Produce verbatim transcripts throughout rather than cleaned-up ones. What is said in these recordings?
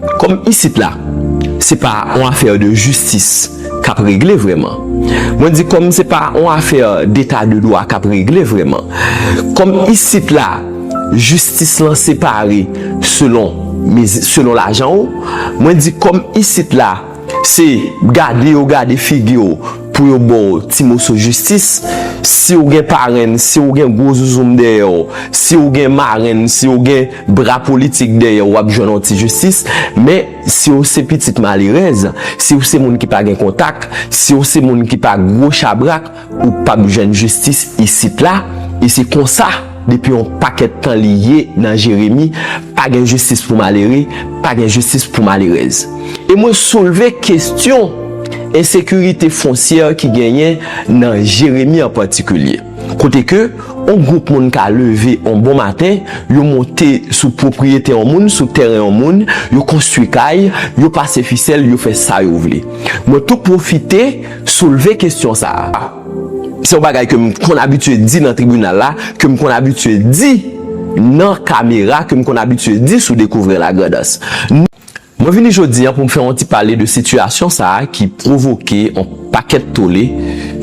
Kòm isit la, se pa yon afè de jistis k ap regle vrèman. Mwen di kòm se pa yon afè deta de dwa k ap regle vrèman. Kòm isit la, jistis lan separe selon, selon lajan w. Mwen di kòm isit la, se gade yo gade figi w pou yo ba w ti moso jistis. Si w gen parenn, si w gen gwo zouzoum dèyè w, si w gen marenn, si w gen bra politik dèyè w, w ap jwenn yon ti jistis. Men, si w se pitit malerèz, si w se moun ki pa gen kontak, si w se moun ki pa gwo chabrak, ou p ap jwenn jistis isit la. E se konsa, depi yon pakèt tan li ye nan Jeremi, pa gen jistis pou malere, pa gen jistis pou malerèz. E mwen soulve kesyon ensekirite fonsyè ki genyen nan Jeremi an patikilye. Kote ke yon gwoup moun ka leve yon bon maten, yo monte sou pwopriyete yon moun, sou tèren yon moun, yo konstwi kay, yo pase fisèl, yo fè sa yo vle. Mwen tou pwofite soulve kesyon sa a. Se yon bagay ke m konn abitye di nan tribinal la, ke m konn abitye di nan kamera, ke m konn abitye di sou Découvrir la Grand'Anse. Mwen vini jodi a pou m fè yon ti pale de sitiyasyon sa a ki pwovoke yon pakèt tole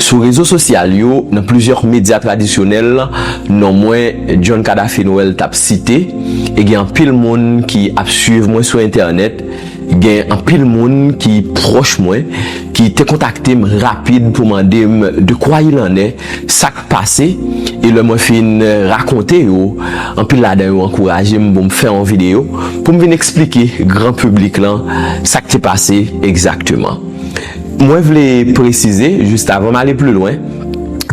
sou rezo sosyal yo, nan plizyè medya tradisyonèl, non mwen, John Cadafé Noël, t ap site, e gen anpil moun ki ap swiv mwen sou entènèt, gen anpil moun ki pwòch mwen, ki te kontakte m rapid pou mande m de quoi il en est, sa k pase, e lè mwen fin rakonte yo, anpil ladan yo ankouraje m pou m fè yon videyo, pou m vin eksplike gran piblik lan sa k te pase egzakteman. Mwen vle presize, jis avan m ale pli lwen,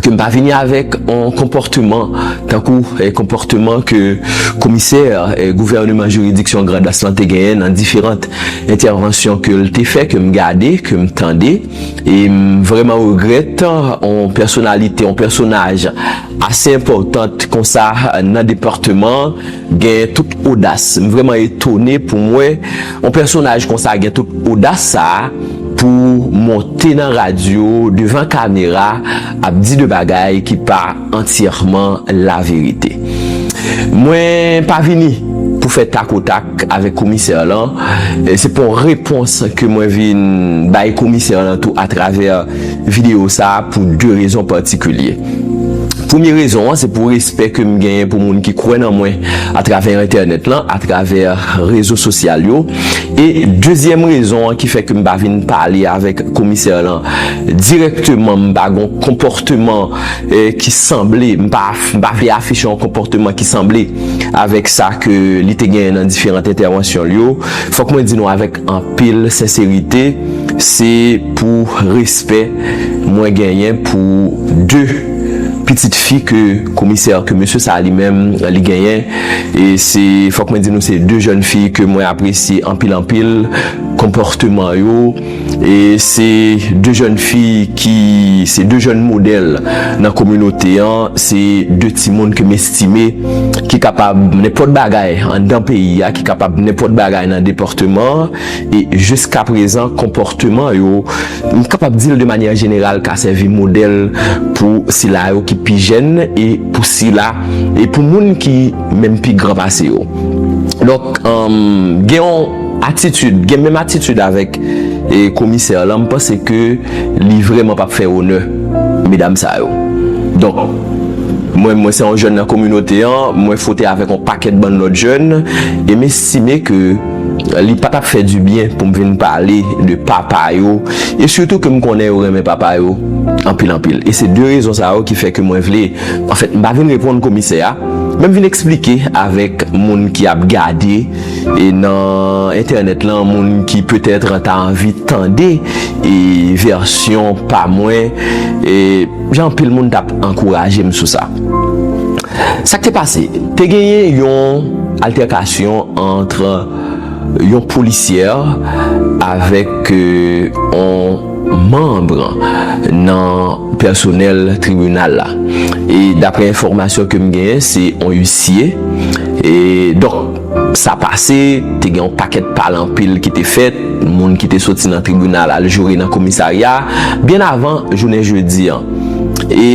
ke m pa vini avèk yon konpòteman tankou, eh, konpòteman ke komisè, eh, gouvèneman jiridiksyon Grandans lan te genyen nan diferan entèvansyon ke l te fè, ke m gade, ke m tande. E m vrèman regrèt, yon pèsonalite, yon pèsonaj ase enpòtan konsa nan depatman an, gen tout odas. M vrèman etone pou m wè yon pèsonaj konsa gen tout odas sa a pou monte nan radyo, devan kamera, ap di de bagay ki pa antyèman laverite. Mwen pa vini pou fè takotak avèk komisè lan. E se pou yon repons ke mwen vin bay komisè lan tou atravè videyo sa a pou de rezon patikilye. Premye rezon an, se pou respè ke m genyen pou moun ki kwè nan mwen atravè entènèt lan, atravè rezo sosyal yo. E dezyèm rezon an ki fè ke m pa vin pale avèk komisè lan dirèkteman, m pa gon konpòteman, eh, ki sanble, m pa, m pa vle afiche yon konpòteman ki sanble avèk sa ke li te genyen nan diferan entèvansyon l yo. Fòk mwen di nou avèk anpil senserite, se pou respè mwen genyen pou de pitit fi ke komisè, ke mesye sa a li menm li genyen. E se, fòk mwen di nou, se de jèn fi ke mwen apresye anpil, anpil konpòteman yo. E se de jèn fi ki, se de jèn modèl nan kominote an, se de timoun ke m estime ki kapab nenpòt bagay anndan peyi a, ki kapab nenpòt bagay nan depatman an. E jiskaprezan, konpòteman yo, m kapab di l de manyè jeneral, ka sèvi modèl pou sila yo ki pi jèn e pou sila, e pou moun ki menm pi gran pase yo. Donk, um, gen yon atitid, gen menm atitid avèk, e, komisè lan, m panse ke li vrèman p ap fè onè medam sa yo. Donk, mwen, mwen se yon jèn nan kominote an, mwen fwote avèk yon pakèt bann lòt jèn, e m estime ke li pa t ap fè dibyen pou m vin pale de papa yo, e sitou ke m konnen yo renmen papa yo anpil, anpil. E se de rezon sa yo ki fè ke mwen vle, anfèt, m pa vin reponn komisè a, men m vin eksplike avèk moun ki ap gade, e nan entènèt lan, moun ki petèt ta anvi tande, e vèsyon pa mwen, e jan anpil moun t ap ankouraje m sou sa. Sa k te pase, te genyen yon altèkasyon ant yon polisyè avèk, euh, yon manm nan pèsonèl tribinal la. E daprè enfòmasyon ke m genyen, se yon isye. E donk, sa pase, te gen yon pakèt pale anpil ki te fèt, moun ki te soti nan tribinal al joure nan komisarya, byen avan jounen jedi an. E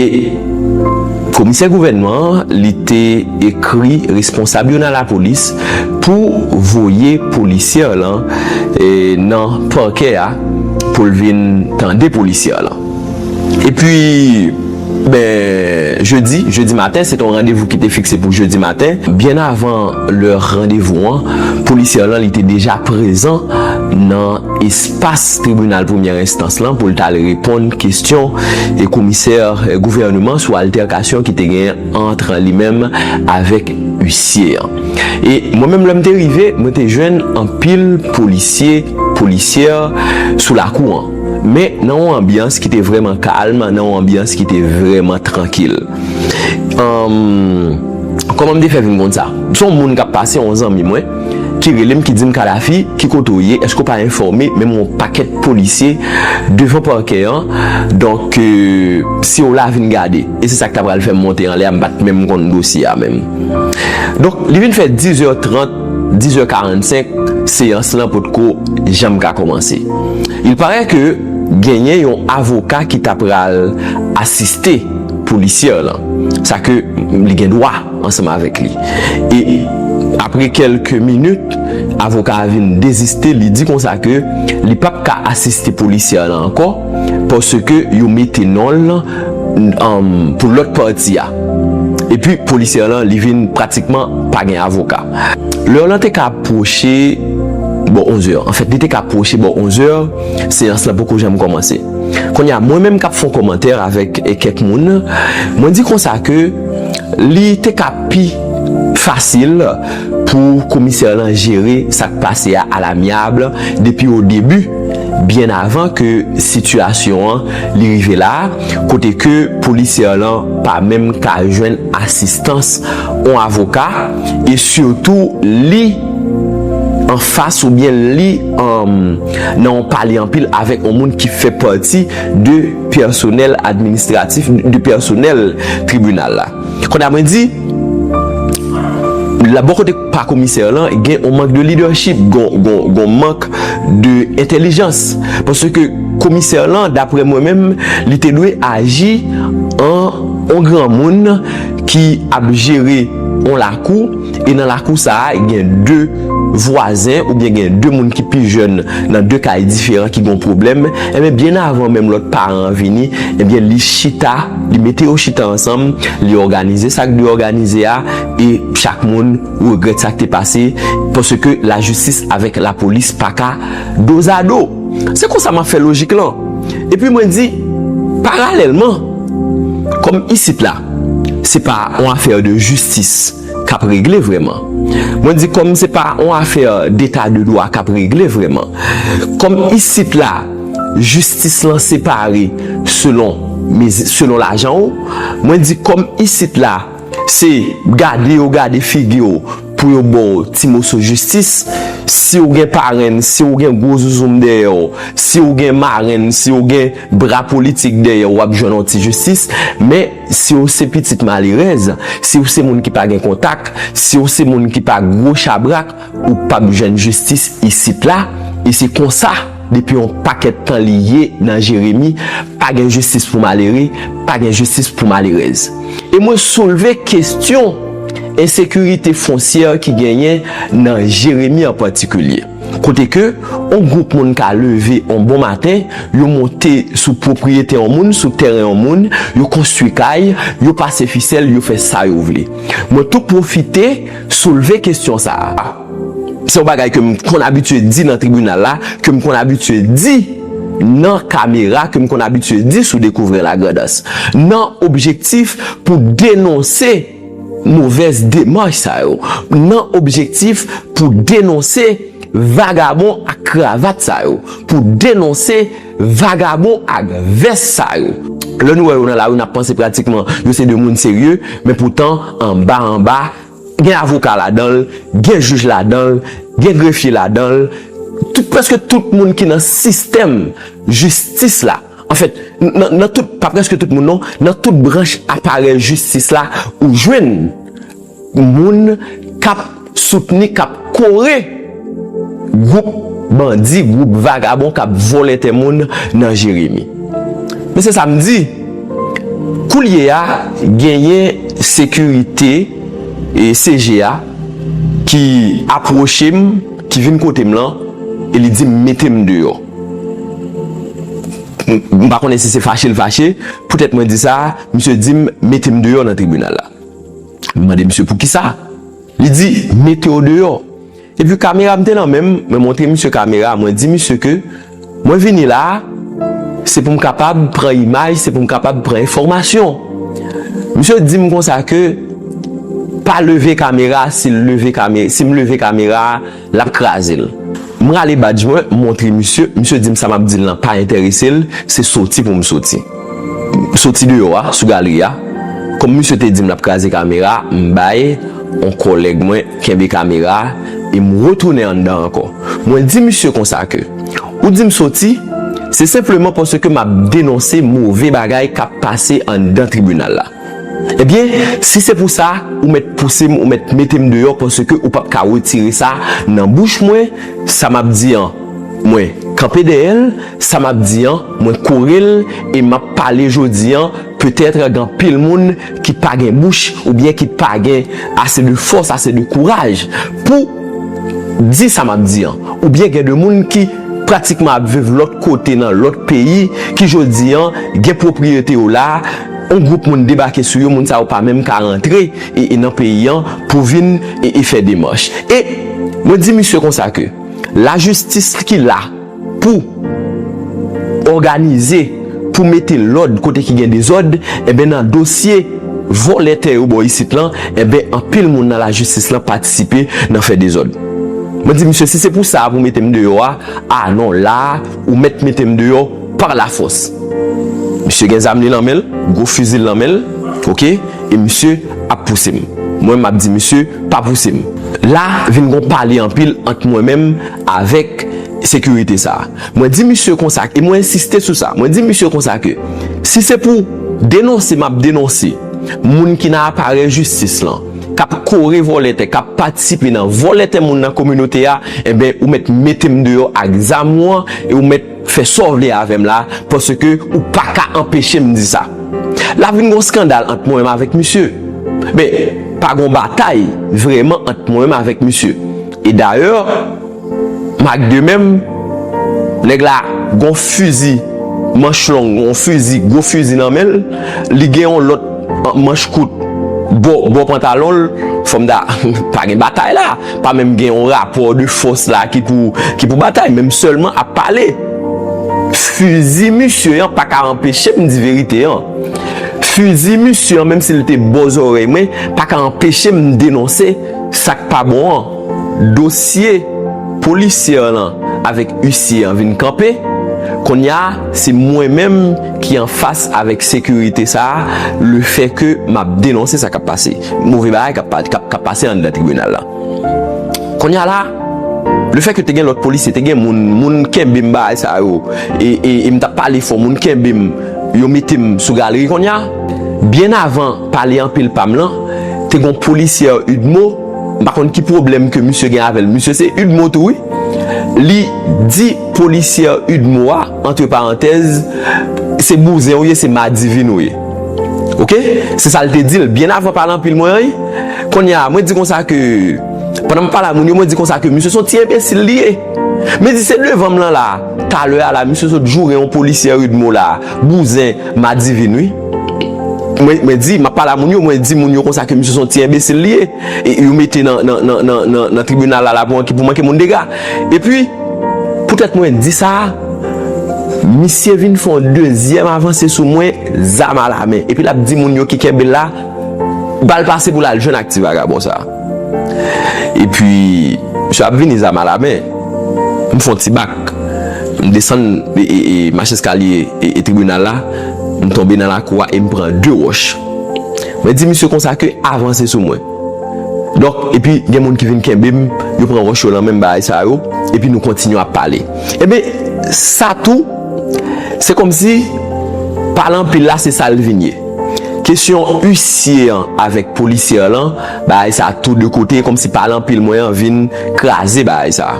Komisè gouvènman an, li te ekri responsab yo nan lapolis pou voye polisyè lan, e, nan pakè a pou l vin tande polisyè lan. Epi, ben, jedi, jedi maten, se te yon randevou ki te fikse pou jedi maten. Byen avan lè randevou an, polisyè lan, li te deja prezan nan espas tribinal premyè enstans lan pou l t al reponn kesyon e komisè, e, gouvèneman sou altèkasyon ki te genyen ant li menm avèk isye an. E mwen menm, lè m te rive, mwen te jwenn anpil polisye, polisyè sou lakou an. Men nan yon anbyans ki te vrèman kalm, nan yon anbyans ki te vrèman trankil. Anm, kòman m te fè vin konn sa? Se yon moun k ap pase, yon zanmi mwen, ki rele m, ki di m, "Kadafi, ki kote w ye? Èske w pa enfòme menm yon pakèt polisye devan pakè an? Donk, e, si w la, vin gade." E se sa k ta pral fè m monte anlè a, m pa t menm konn dosye a menm. Donk, li vin fè dizè trant, dizè karannsenk, seyans lan potko janm ka kòmanse. Il paraît que genyen yon avoka ki ta pral asiste polisyè lan. Sa ke li gen dwa ansanm avèk li. E apre kèlke minit, avoka a vin deziste, li di konsa ke li p ap ka asiste polisyè lan ankò, paske yo mete non l, um, pou lòt pati a. Epi polisyè lan, li vin pratikman pa gen avoka. Lè lan te ka pwoche bò onzè. Anfèt, li te ka pwoche bò onzè, seyans lan poko janm kòmanse. Kounye a, mwen menm k ap fè yon kòmantè avèk, e, kèk moun, mwen di konsa ke li te ka pi fasil pou komisè lan jere sa k pase a alamyab depi o debi, byen avan ke sitiyasyon an li rive la, kote ke polisyè lan pa menm ka jwenn asistans yon avoka, e sitou li anfas oubyen li, um, nan yon pale anpil avèk yon moun ki fè pati de pèsonèl administratif, de pèsonèl tribinal la. Kounye a mwen di, la bò kote pa komisè lan, gen yon mank de leadership, gon, gon, gon mank de entèlijans. Paske komisè lan, daprè mwen menm, li te dwe aji an yon granmoun ki ap jere yon lakou, e nan lakou sa a, gen de vwazen oubyen gen de moun ki pi jèn nan de kay diferan ki gon pwoblèm, ebyen, byen avan menm lòt paran an vini, ebyen, li chita, li mete yo chita ansanm, li òganize sa k dwe òganize a, e chak moun regrèt sa k te pase, paske lajistis avèk lapolis pa ka dozado. Se konsa m ap fè lojik lan. Epi mwen di, paralèlman, kòm isit la, se pa yon afè de jistis k ap regle vrèman. Mwen di, kòm se pa yon afè deta de dwa k ap regle vrèman. Kòm isit la, jistis lan separe selon mezi-, selon lajan w. Mwen di, kòm isit la, se gade yo gade figi w pou yo ba w ti moso jistis. Si w gen parenn, si w gen gwo zouzoum dèyè w, si w gen marenn, si w gen bra politik dèyè w, w ap jwenn yon ti jistis. Men, si w se pitit malerèz, si w se moun ki pa gen kontak, si w se moun ki pa gwo chabrak, ou p ap jwenn jistis isit la. E se konsa, depi yon pakèt tan li ye nan Jeremi, pa gen jistis pou malere, pa gen jistis pou malerèz. E mwen soulve kesyon ensekirite fonsyè ki genyen nan Jeremi an patikilye. Kote ke yon gwoup moun ka leve yon bon maten, yo monte sou pwopriyete yon moun, sou tèren yon moun, yo konstwi kay, yo pase fisèl, yo fè sa yo vle. Mwen tou pwofite soulve kesyon sa a. Se yon bagay ke m konn abitye di nan tribinal la, ke m konn abitye di nan kamera, ke m konn abitye di sou Découvrez la Grand'Anse. Nan objektif pou denonse movèz demach sa yo, nan objektif pou denonse vagabon ak kravat sa yo, pou denonse vagabon ak vès sa yo. Lè nou wè yo nan lari, n ap panse pratikman yo se de moun serye, men poutan, anba anba, gen avoka ladan l, gen jij ladan l, gen grefye ladan l, tout, prèske tout moun ki nan sistèm jistis la. Anfèt, nan, nan tout, pa prèske tout moun non, nan tout branch aparèy jistis la, ou jwenn moun k ap soutni, k ap kore gwoup bandi, gwoup vagabon k ap vòlè tè moun nan Jeremi. Men se sa m di, Koulye a, genyen sekirite e C G A ki apwoche m, ki vin kote m lan, e li di m mete m deyò. M, m pa konnen si se fache l fache, poutèt mwen di sa, misye di m mete m deyò nan tribinal la. M mande misye poukisa. Li di, mete w deyò. Epi kamera m te nan men m, mwen montre misye kamera, mwen di misye ke mwen vini la, se pou m kapab pran imaj, se pou m kapab pran enfòmasyon. Misye di m konsa ke pa leve kamera, si l leve kame-, si m leve kamera, l ap kraze l. M rale badj mwen, m montre misye, misye di m sa m ap di l lan pa enterese l, se soti pou m soti. M soti deyò a, sou galri a. Kòm misye te di m l ap kraze kamera, m bay yon kòlèg mwen kenbe kamera e m retounen anndan ankò. Mwen di misye konsa ke, ou di m soti, se senpleman paske m ap denonse move bagay k ap pase anndan tribinal la. Ebyen, si se pou sa, ou mèt pouse m, ou mèt mete m deyò paske ou p ap ka retire sa nan bouch mwen, sa m ap di an. Mwen kanpe dèyè l, sa m ap di an, mwen kore l, e m ap pale jodi an, petèt gen anpil moun ki pa gen bouch oubyen ki pa gen ase de fòs, ase de kouraj pou di sa m ap di an. Oubyen gen de moun ki pratikman ap viv lòt kote nan lòt peyi, ki jodi an gen pwopriyete yo la, yon gwoup moun debake sou yo, moun sa yo pa menm ka rantre e, e nan peyi an pou vin e, e fè demach. E mwen di misye konsa ke lajistis ki la pou òganize, pou mete lòd kote ki gen dezòd, enben nan dosye vòlè tè yo bò isit lan, enben anpil moun nan lajistis lan patisipe nan fè dezòd. Mwen di misye, si se pou sa pou mete m deyò a, a non, la a, ou mèt mete m deyò pa lafòs. Misye gen zam li nan men l, gwo fizi l nan men l, oke, e misye ap pouse m. Mwen, m ap di misye, pa pouse m. La, vin gon pale anpil ant mwen menm avèk sekirite sa a. Mwen di misye konsa, e mwen ensiste sou sa, mwen di misye konsa ke si se pou denonse m ap denonse moun ki nan aparèy jistis lan, k ap kore vòlè tè, k ap patisipe nan vòlè tè moun nan kominote a, enben, ou mèt mete m deyò ak zam ou an, e ou mèt fè sa w vle avè m la, paske ou pa ka anpeche m di sa. La vin gon skandal ant mwen menm avèk misye. Men, pa gon batay vrèman ant mwen menm avèk misye. E dayè, Mak de menm, nèg la gon fizi manch long, gon fizi, gwo fizi nan men l, li gen yon lòt manch kout bò, bò pantalon l, fò m ta, pa gen batay la, pa menm gen yon rapò de fòs la ki pou, ki pou batay, men m sèlman ap pale. Fizi misye an pa ka anpeche m di verite an. Fizi misye an, menm si l te bò zòrèy mwen, pa ka anpeche m denonse sa k pa bon an. Dosye polisyè lan avèk isye an vin kanpe. Kounye a, se mwen menm ki anfas avèk sekirite sa a, lefètke m ap denonse sa k ap pase. Move bagay k ap pa-, k ap, k ap pase anndan tribinal la. Kounye a la, lefètke te gen lòt polisye, te gen moun, moun kenbe m bagay sa yo, e, e, e m t ap pale fò, moun kenbe m, yo mete m sou galri kounye a. Byen avan pale anpil pa m lan, te gon polisyè Udmo, m pa konn ki pwoblèm ke misye gen avè l. Misye se Udmo tou, wi. Li di polisyè Udmo a, antre parantèz, se bouzen ou ye, se madivin ou ye. Oke? Se sa l te di l byen avan pale anpil mwen an, wi. Kounye a, mwen di konsa ke, pandan m pale a moun yo, mwen di konsa ke misye se yon ti enbesil li ye. Men di se devan m lan la, talè a la, misye sot joure yon polisyè Udmo la, bouzen madivin, wi. Mwen, mwen di, m ap pale a moun yo, mwen di moun yo konsa ke misye se yon ti enbesil li ye. E yo mete nan, nan, nan, nan, nan, nan tribinal la, la pou, pou manke moun dega. Epi, poutèt mwen di sa, misye vin fè yon dezyèm avanse sou mwen, zam alamen. Epi l ap di moun yo ki kenbe l la, ba l pase pou l al jwenn ak ti vagabon sa. Epi, misye ap vini zam alamen. M fè yon ti bak. M desann e, e, e, mach eskalye e, e tribinal la. M tonbe nan lakou a e m pran de wòch. Mwen di misye konsa ke avanse sou mwen. Donk, epi gen moun ki vin kenbe m, yo pran wòch yo nan men m, bagay sa yo, epi nou kontinye ap pale. Ebyen, sa tou, se kòmsi pale anpil la, se sa l vin ye. Kesyon isye an avèk polisyè lan, bagay sa tou de kote, kòmsi pale anpil mwen an vin kraze bagay sa.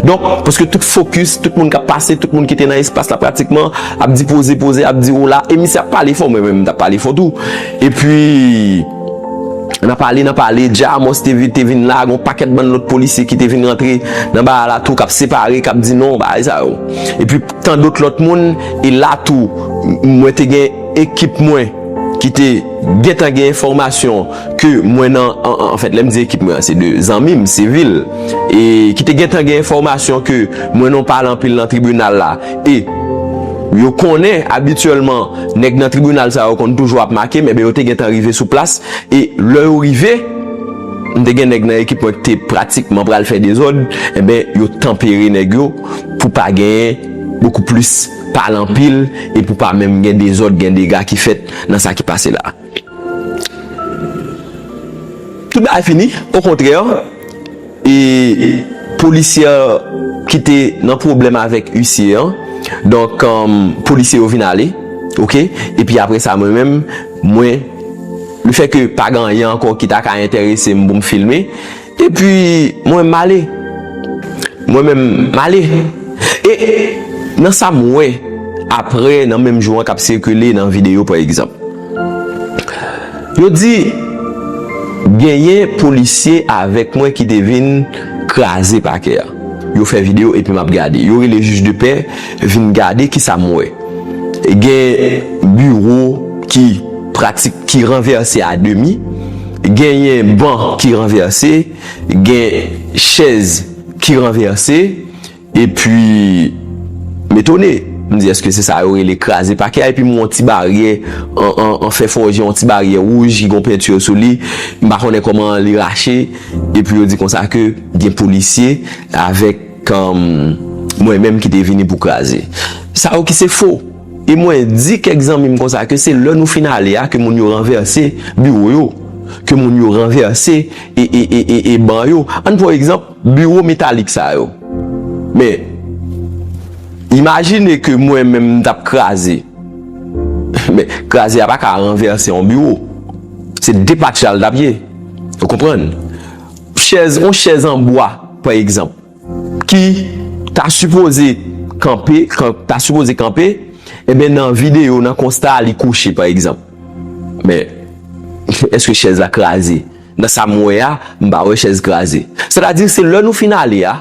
Donk, paske tout fokis, tout moun k ap pase, tout moun ki te nan espas la pratikman ap di poze, poze, ap di ola, e misye ap pale fò, mwen menm m t ap pale fò tou. Epi, nan pale, nan pale, Dja Amos te vi-, te vin la, gon pakèt bann lòt polisye ki te vin rantre nan bagay la tou, k ap separe, k ap di non, bagay sa yo. Epi, tan dòt lòt moun, e la tou, m-, mwen te gen ekip mwen ki te gentan gen enfòmasyon ke mwen nan, an, an, anfèt, lè m di ekip mwen an, se de zanmi m, sivil, e ki te gentan gen enfòmasyon ke mwen nan pale anpil nan tribinal la, e yo konnen abityèlman nèg nan tribinal sa yo konn toujou ap make m, enben yo te gentan rive sou plas, e lè yo rive, m te gen nèg nan ekip mwen ki te pratikman pral fè dezòd, enben yo tanpere nèg yo pou pa genyen bokou plis pale anpil e pou pa menm gen dezòd, gen dega ki fèt nan sa ki pase la. Tout bagay fini, okontrè, e polisye ki te nan pwoblèm avèk isye an, donk, um, polisye yo vin ale, oke? Epi apre sa, mwen menm, mwen, lefètke pa gen anyen ankò ki ta ka enterese m pou m filme, epi mwen, m ale. Mwen menm, m ale. E nan sa m wè, apre, nan menm jou an k ap sikile nan videyo, pa egzanp, yo di, genyen polisye avèk mwen ki te vin kraze pakè a. Yo fè videyo epi m ap gade. Yo rele jij de pè, vin gade kisa m wè. Gen biwo ki pratik, ki ranvèse a demi, genyen ban ki ranvèse, gen chèz ki ranvèse, epi m etone. M di, èske se sa yo rele kraze pakè a? Epi m wè yon ti baryè an, an, an fè fòje, yon ti baryè wouj ki gon penti sou li. M pa konnen kòman li rache. Epi yo di konsa ke gen polisye avèk, um, mwen menm ki te vini pou kraze. Sa yo ki se fo. E mwen di kèk zanmi m konsa ke se lè nou fin ale a ke moun yo ranvèse biwo yo, ke moun yo ranvèse e, e, e, e, e ban yo. Ann pran egzanp, biwo metalik sa yo. Men, imajine ke mwen menm m t ap kraze. Men, kraze a pa ka ranvèse yon biwo. Se depatcha l t ap ye. Ou konprann? Chèz, yon chèz an bwa, pa egzanp, ki ta sipoze kanpe, kan-, ta sipoze kanpe, enben, nan videyo, nan konsta, li kouche, pa egzanp. Men, èske chèz la kraze? Nan sa m wè a, m pa wè chèz kraze. Sètadi, se lè nou fin ale a,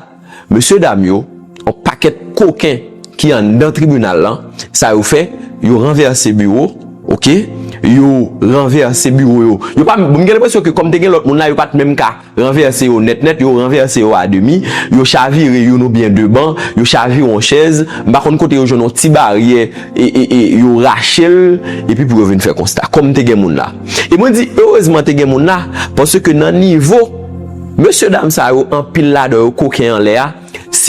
mesye dam yo, yon pakèt koken ki anndan tribinal lan, sa yo fè, yo ranvèse biwo, oke? Yo ranvèse biwo yo. Yo pa, m gen lenpresyon ke kòm te gen lòt moun la, yo pa t menm ka ranvèse yo nèt nèt, yo ranvèse yo a demi, yo chavire youn oubyen de ban, yo chavire yon chèz, m pa konn kote yo jwenn yon ti baryè, e, e, e yo rache l, epi pou yo vin fè konsta, kòm te gen moun la. E mwen di, erezman te gen moun la, paske nan nivo mesye dam sa yo, anpil ladan yo koken anlè a,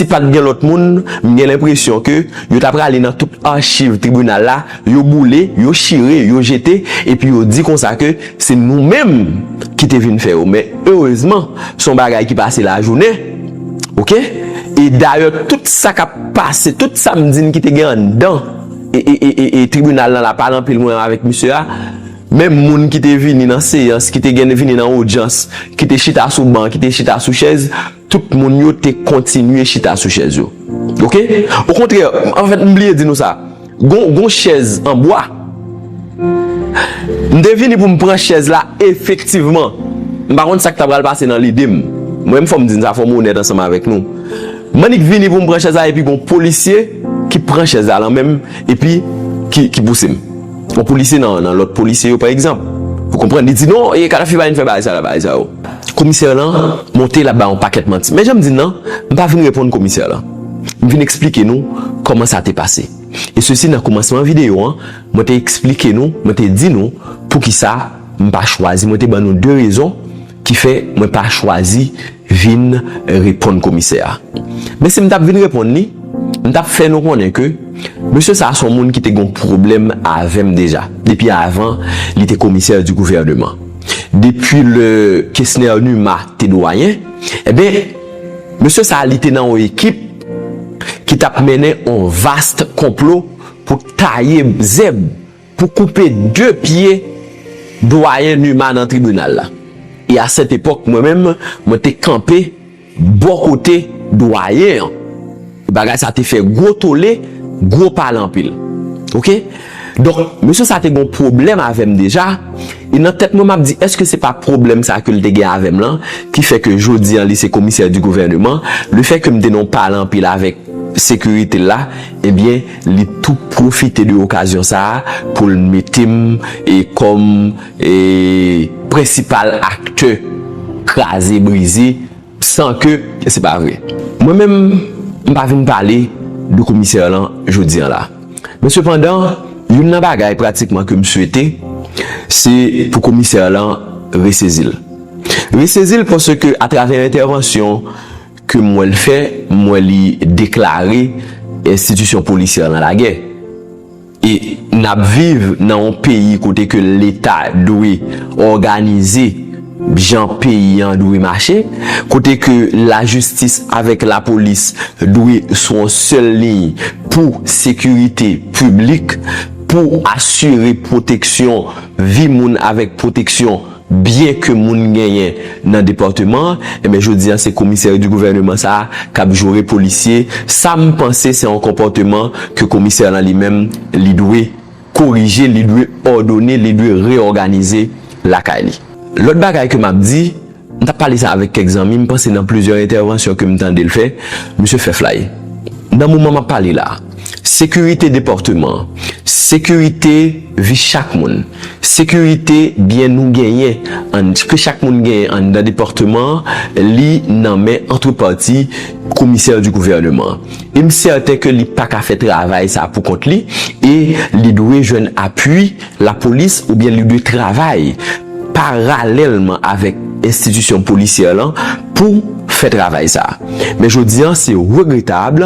si pa t gen lòt moun, m gen lenpresyon ke yo ta prale nan tout achiv tribinal la, yo boule, yo chire, yo jete, epi yo di konsa ke se nou menm ki te vin fè yo. Men erezman, se yon bagay ki pase lajounen, oke? E dayè, tout sa k ap pase, tout sa m di n ki te gen anndan e, e, e, e, e tribinal lan la, pale anpil mwen avèk misye a, menm moun ki te vini nan seyans, ki te gen vini nan odyans, ki te chita sou ban, ki te chita sou chèz, tout moun yo te kontinye chita sou chèz yo. Oke? Okontrè, anfèt, m bliye di nou sa. Gon, gon chèz an bwa. M te vini pou m pran chèz la, efektivman. M pa konn sa k ta pral pase nan lide m. Mwen, m fò m di n sa, fò m onèt ansanm avèk nou. M annik vini pou m pran chèz la, epi gon polisye ki pran chèz la nan men m, epi ki, ki pouse m. Yon polisye nan, nan lòt polisye yo, pa egzanp. Ou konprann? Li di, "Non, e Kadhafi pa vin fè bagay sa la, bagay sa yo." Komisè lan monte, l ap bay yon pakèt manti. Men jan m di n nan, m pa vin reponn komisè lan. M vin eksplike nou kòman sa te pase. E sesi nan kòmansman videyo an, mwen te eksplike nou, mwen te di nou poukisa m pa chwazi, mwen te ban nou de rezon ki fè mwen pa chwazi vin reponn komisè a. Men si m t ap vin reponn li, m t ap fè nou konnen ke mesye sa a se yon moun ki te gen yon pwoblèm avè m deja, depi avan li te komisè di gouvèneman. Depi lè Kesner Numa te dwayen, ebyen, mesye sa a, li te nan yon ekip ki t ap mennen yon vast konplo pou taye zèb, pou koupe de pye dwayen Numa nan tribinal la. E a sèt epòk, mwen menm, mwen te kanpe bò kote dwayen an. Bagay sa te fè gwo tole, gwo pale anpil. Oke? Donk, mesye sa te gon pwoblèm avè m deja. E nan tèt mwen, m ap di, èske se pa pwoblèm sa ke l te gen avè m lan, ki fè ke jodi an, li se komisè di gouvèneman, le fè ke m te nan pale anpil avèk sekirite l la, ebyen, li tou pwofite de okazyon sa a pou l mete m e kòm e prensipal aktè kraze brize, san ke se pa vre. Mwen menm, m pa vin pale de komisè lan jodi an la. Men sepandan, youn nan bagay pratikman ke m swete, se pou komisè lan resezi l. Resezi l paske atravè entèvansyon ke m wè l fè, m wè li deklare enstitisyon polisyè lan lagè. E n ap viv nan yon peyi kote ke Leta dwe òganize jan peyi an dwe mache, kote ke lajistis avèk lapolis dwe sou yon sèl liy pou sekirite piblik, pou asire pwoteksyon vi moun avèk pwoteksyon byen ke moun genyen nan depatman an, enben, jodi a, se komisè di gouvèneman sa a k ap joure polisye. Sa m panse se yon konpòteman ke komisè lan li menm, li dwe korije, li dwe òdone, li dwe reyòganize lakay li. Lòt bagay ke m ap di, m t ap pale sa avèk kèk zanmi, m panse nan plizyè entèvansyon ke m tande l fè, misye fè flay. Nan moman m ap pale la, sekirite depatman an, sekirite vi chak moun, sekirite byen nou genyen, an, ke chak moun genyen anndan depatman an, li nan men antrepati komisè di gouvèneman an. E m sèten ke li pa ka fè travay sa pou kont li, e li dwe jwenn apui lapolis oubyen li dwe travay paralèlman avèk enstitisyon polisyè lan pou fè travay sa. Men jodi an, se regretab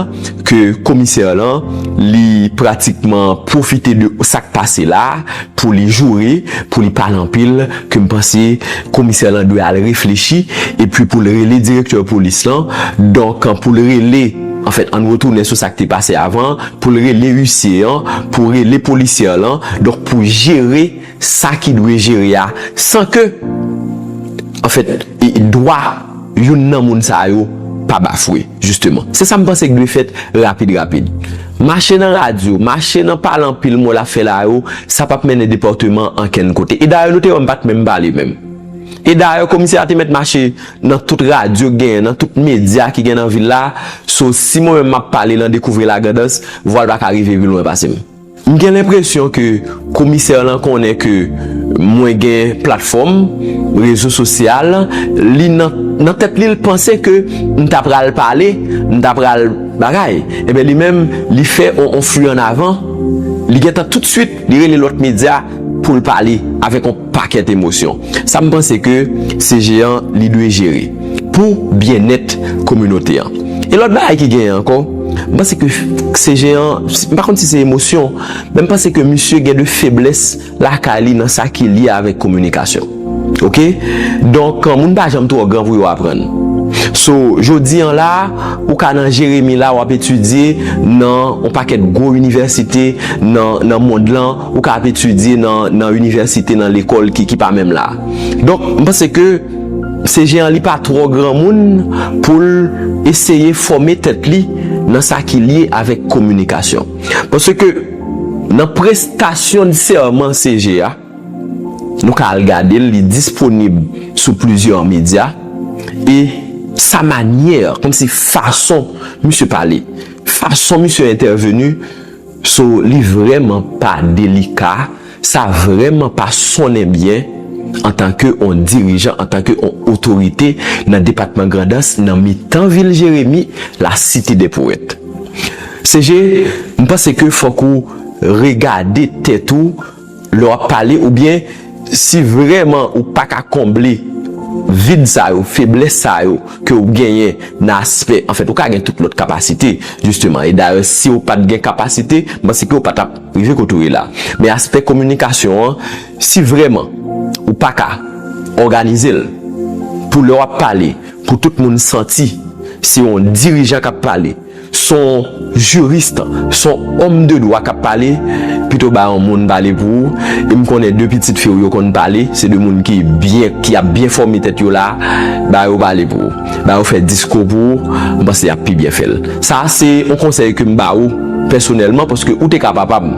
ke komisè lan, li pratikman pwofite de sa k pase la pou li joure, pou li pale anpil, ke m panse komisè lan dwe al reflechi, epi pou l rele direktè polis lan, donk pou l rele, anfèt, ann retounen sou sa k te pase avan, pou l rele isye an, pou rele polisyè lan, donk pou jere sa ki dwe jere a, san ke, anfèt, e, dwa youn nan moun sa yo pa bafwe, jisteman. Se sa m panse k dwe fèt rapid, rapid. Mache nan radyo, mache nan pale anpil mo l ap fè la yo, sa p ap mennen depatman an ankenn kote. E dayè, nou te wè m pa t menm pale menm. E dayè, komisè a te mèt mache nan tout radyo k genyen, nan tout medya ki gen nan vil la. So, si mwen menm m ap pale lan dekouvri lagrandans, vwa l pa ka rive pi lwen pase m. M gen lenpresyon ke komisè lan konnen ke mwen gen platfòm, rezo sosyal, li nan, nan tèt li, l panse ke m ta pral pale, m ta pral bagay. Enben, li menm, li fè on, on fui an avan, li gentan toutswit, li rele lòt medya pou l pale avèk on pakèt emosyon. Sa m panse ke C G an li dwe jere pou byennèt kominote an. E lòt bagay ki genyen ankò, m panse ke C G an, m pa konn si se emosyon, men m panse ke misye gen de feblès lakay li nan sa ki lye avèk kominikasyon. Oke? Donk, moun pa janm twò gran pou yo aprann. So, jodi an la, ou ka nan Jeremi la, w ap etidye nan yon pakèt gwo inivèsite nan, nan mond lan, ou ka ap etidye nan, nan inivèsite, nan lekòl ki, ki pa menm la. Donk, m panse ke C G an li pa twò granmoun pou l eseye fòme tèt li nan sa ki lye avèk kominikasyon. Paske nan prestasyon de sèman C G a, nou ka al gade l, li disponib sou plizyè medya, e sa manyè, kòmsi fason misye pale, fason misye entèveni, so, li vrèman pa delika, sa vrèman pa sonnen byen antanke on dirijan, antanke on otorite nan depatman Grandans, nan mitan vil Jeremi, la cité des poètes. C G, m panse ke fòk ou regade tèt ou lè w ap pale, oubyen si vrèman ou pa ka konble vid sa yo, feblès sa yo ke w genyen nan aspè, anfèt, ou ka gen tout lòt kapasite, jisteman. E dayè, si w pa t gen kapasite, m panse ke w pa t ap rive kote w ye la. Men aspè kominikasyon an, si vrèman ou pa ka òganize l pou lè w ap pale, pou tout moun santi se yon dirijan k ap pale, s on jiris, s on òm de dwa k ap pale, pito ba yon moun pale pou ou. E m konnen de pitit fi w yo konn pale, se de moun ki byen, ki ap byen fòme tèt yo la, ba yo pale pou ou. Ba yo fè diskou pou ou, m panse y ap pi byen fè l. Sa a se yon konsèy ke m ba ou pèsonèlman, paske ou te ka papa m.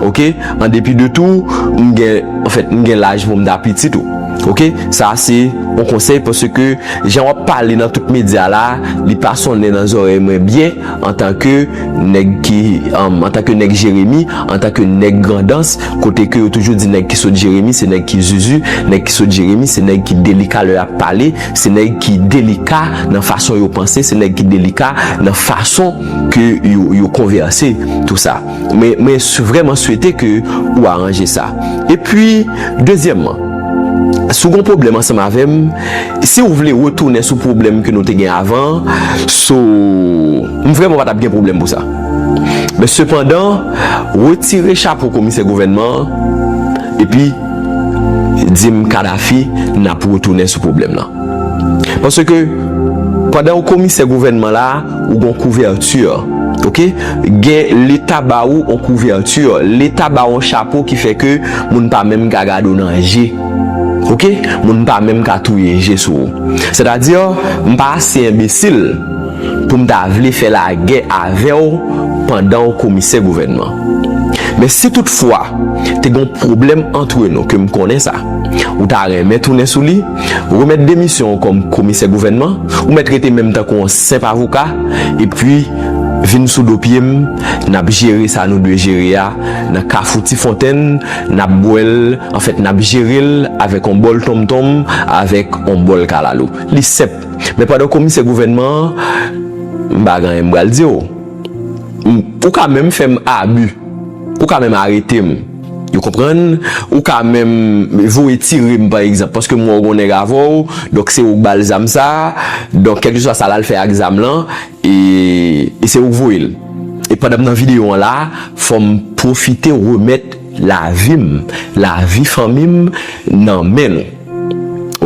Oke? An depi de tou, m gen, anfèt, m gen laj pou m ta pitit ou. Oke? Sa a se yon konsèy, paske jan w ap pale nan tout medya la, li pa sonnen nan zòrèy mwen byen, antanke nèg ki, um, antanke nèg Jeremi, antanke nèg Grandans, kote ke yo toujou di nèg ki sot Jeremi, se nèg ki zuzu, nèg ki sot Jeremi, se nèg ki delika lè y ap pale, se nèg ki delika nan fason yo panse, se nèg ki delika nan fason ke yo, yo konvèse, tou sa. Men, mwen s-, vrèman swete ke ou aranje sa. Epi, dezyèmman, si w gen pwoblèm ansanm avè m, si w vle retounen sou pwoblèm ke nou te gen avan, so, m vrèman pa t ap gen pwoblèm pou sa. Men sepandan, retire chapo komisè gouvènman an, epi di m Kadafi, n ap retounen sou pwoblèm nan. Paske pandan w komisè gouvènman la, ou gon kouvèti, oke? Gen Leta ba ou on kouvèti, Leta ba ou on chapo ki fè ke moun pa menm ka gade w nan je, oke? Moun pa menm ka touye je sou ou. Sètadi, m pa ase enbesil pou m ta vle fè lagè avè w pandan w komisè gouvènman. Men si toutfwa te gon pwoblèm antre nou, ke m konnen sa, ou ta renmen tounen sou li, remèt demisyon w kòm komisè gouvènman, ou mèt rete menm tankou yon senp avoka, epi vin sou do pye m, n ap jere sa nou dwe jere a nan Kafou Ti Fontèn, n ap bwè l, anfèt, n ap jere l avèk yon bòl tonmtonm, avèk yon bòl kalalou. Li senp. Men pandan komisè gouvènman an, m pa gen anyen m pral di w. M, ou ka menm fè m abi. Ou ka menm arete m. Ou konprann? Ou ka menm voye tire m, pa egzanp, paske m wè w gon nèg avè w, donk se ou k ba l zam sa a, donk kèlkeswa sa l al fè ak zam lan, e, e se ou k voye l. E pandan m nan videyo an la, fò m pwofite remèt lavi m, lavi fanmi m nan men nou.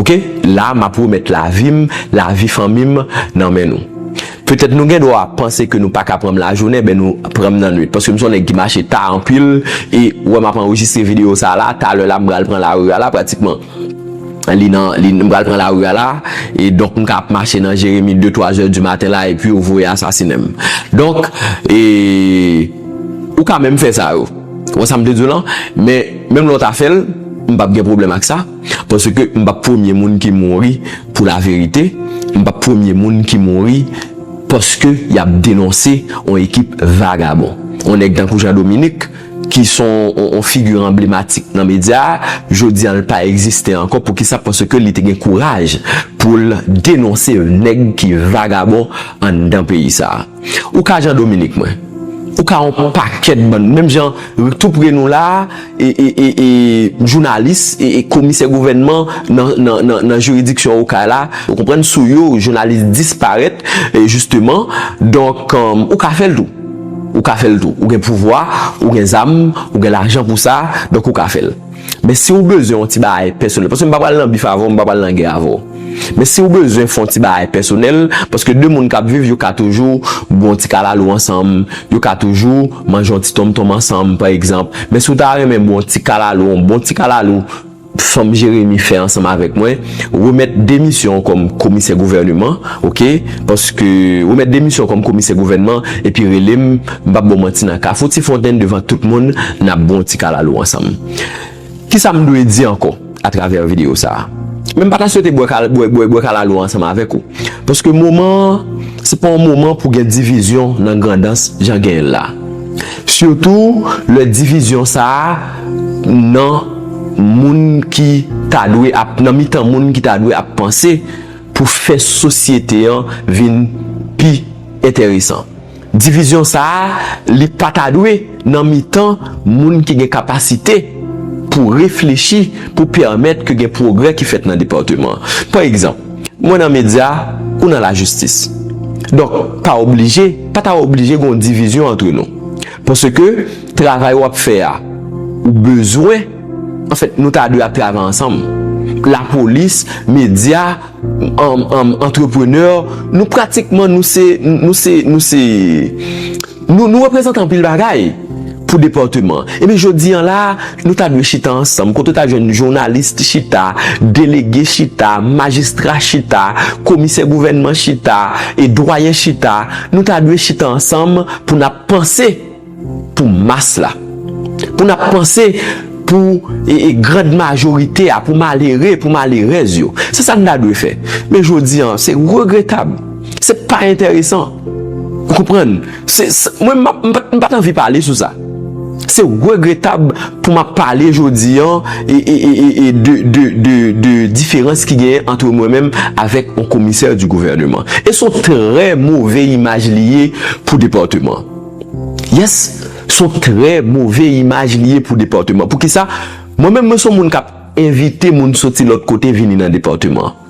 Oke? La, m ap remèt lavi m, lavi fanmi m nan men nou. Petèt nou gen dwa panse ke nou pa ka pran m lajounen, ben nou pran m nan nwit. Paske m se yon nèg ki mache ta anpil, e ou wè m ap anrejistre videyo sa a la, talè la m pral pran lari a la pratikman. Li nan, li, m pral pran lari a la, e donk m ka ap mache nan Jeremi de, twa zè di maten la, epi yo voye asasinen m. Donk, e, ou ka menm fè sa yo. Ou wè sa m te di w lan? Men, menm lè w ta fè l, m p ap gen pwoblèm ak sa. Paske m p ap premye moun ki mouri pou laverite. M p ap premye moun ki mouri paske y ap denonse yon ekip vagabon. Yon nèg tankou Jean Dominique, ki se yon, yon, yon figi anblematik nan medya a, jodi a l pa egziste ankò. Poukisa? Paske li te gen kouraj pou l denonse nèg ki vagabon anndan peyi sa a. Ou ka Jean Dominique, mwen. Ou ka yon pakèt bann, menm jan tou pre nou la, e, e, e, e, jounalis, e, e, komisè gouvènman nan, nan, nan, nan jiridiksyon Okay la, ou konprann, sou yo, jounalis disparèt, e, jisteman. Donk, um, ou ka fè l tou. Ou ka fè l tou. Ou gen pouvwa, ou gen zam, ou gen lajan pou sa, donk ou ka fè l. Men si w bezwen yon ti bagay pèsonèl, paske m pa pral nan bif avè w, m pa pral nan gè avè w. Men si w bezwen fè yon ti bagay pèsonèl, paske de moun k ap viv, yo ka toujou bwè yon ti kalalou ansanm, yo ka toujou manje yon ti tonmtonm ansanm, pa egzanp. Men si w ta renmen bwè yon ti kalalou, yon bon ti kalalou, fanm Jeremi fè ansanm avèk mwen, remèt demisyon w kòm komisè gouvèneman, oke? Paske remèt demisyon w kòm komisè gouvènman, epi rele m, m p ap ba w manti, nan Kafou Ti Fontèn devan tout moun, n ap bwè yon ti kalalou ansanm. Kisa m dwe di ankò atravè videyo sa a? Men m pa ta swete bwè kal-, bwè, bwè, bwè kalalou ansanm avèk ou. Paske moman an, se pa yon moman pou gen divizyon nan Grandans jan genyen l la. Sitou, lè divizyon sa a nan moun ki ta dwe ap, nan mitan moun ki ta dwe ap panse pou fè sosyete an vin pi enteresan. Divizyon sa a, li pa ta dwe nan mitan moun ki gen kapasite pou reflechi, pou pèmèt ke gen pwogrè ki fèt nan depatman an. Pa egzanp, mwen nan medya, ou nan lajistis. Donk, pa oblije, pa ta oblije gen yon divizyon antre nou. Paske travay w ap fè a, ou bezwen, anfèt, nou ta dwe ap travay ansanm. lapolis, medya, um, um, antreprenè, nou pratikman, nou se, nou se, nou se, nou, nou reprezante anpil bagay pou depatman. Epi jodi an la, nou ta dwe chita ansanm, kote w ta jwenn jounalis chita, delege chita, majistra chita, komisè gouvènman chita, e dwayen chita, nou ta dwe chita ansanm pou n ap panse pou mas la. Pou n ap panse pou e, e, grand majorite a, pou malere, pou malerèz yo. Se sa n ta dwe fè. Men jodi an, se regretab. Se pa enteresan. Ou konprann? Se, se, mwen, m pa, m pa, m pa t anvi pale sou sa. Se regretab pou m ap pale jodi an e, e, e, e, e de, de, de, de diferans ki genyen ant mwen menm avèk yon komisè di gouvènman. E se yon trè move imaj li ye pou depatman. Yes, se yon trè move imaj li ye pou depatman. Poukisa? Mwen menm, mwen se yon moun k ap envite moun soti lòt kote vini nan depatman.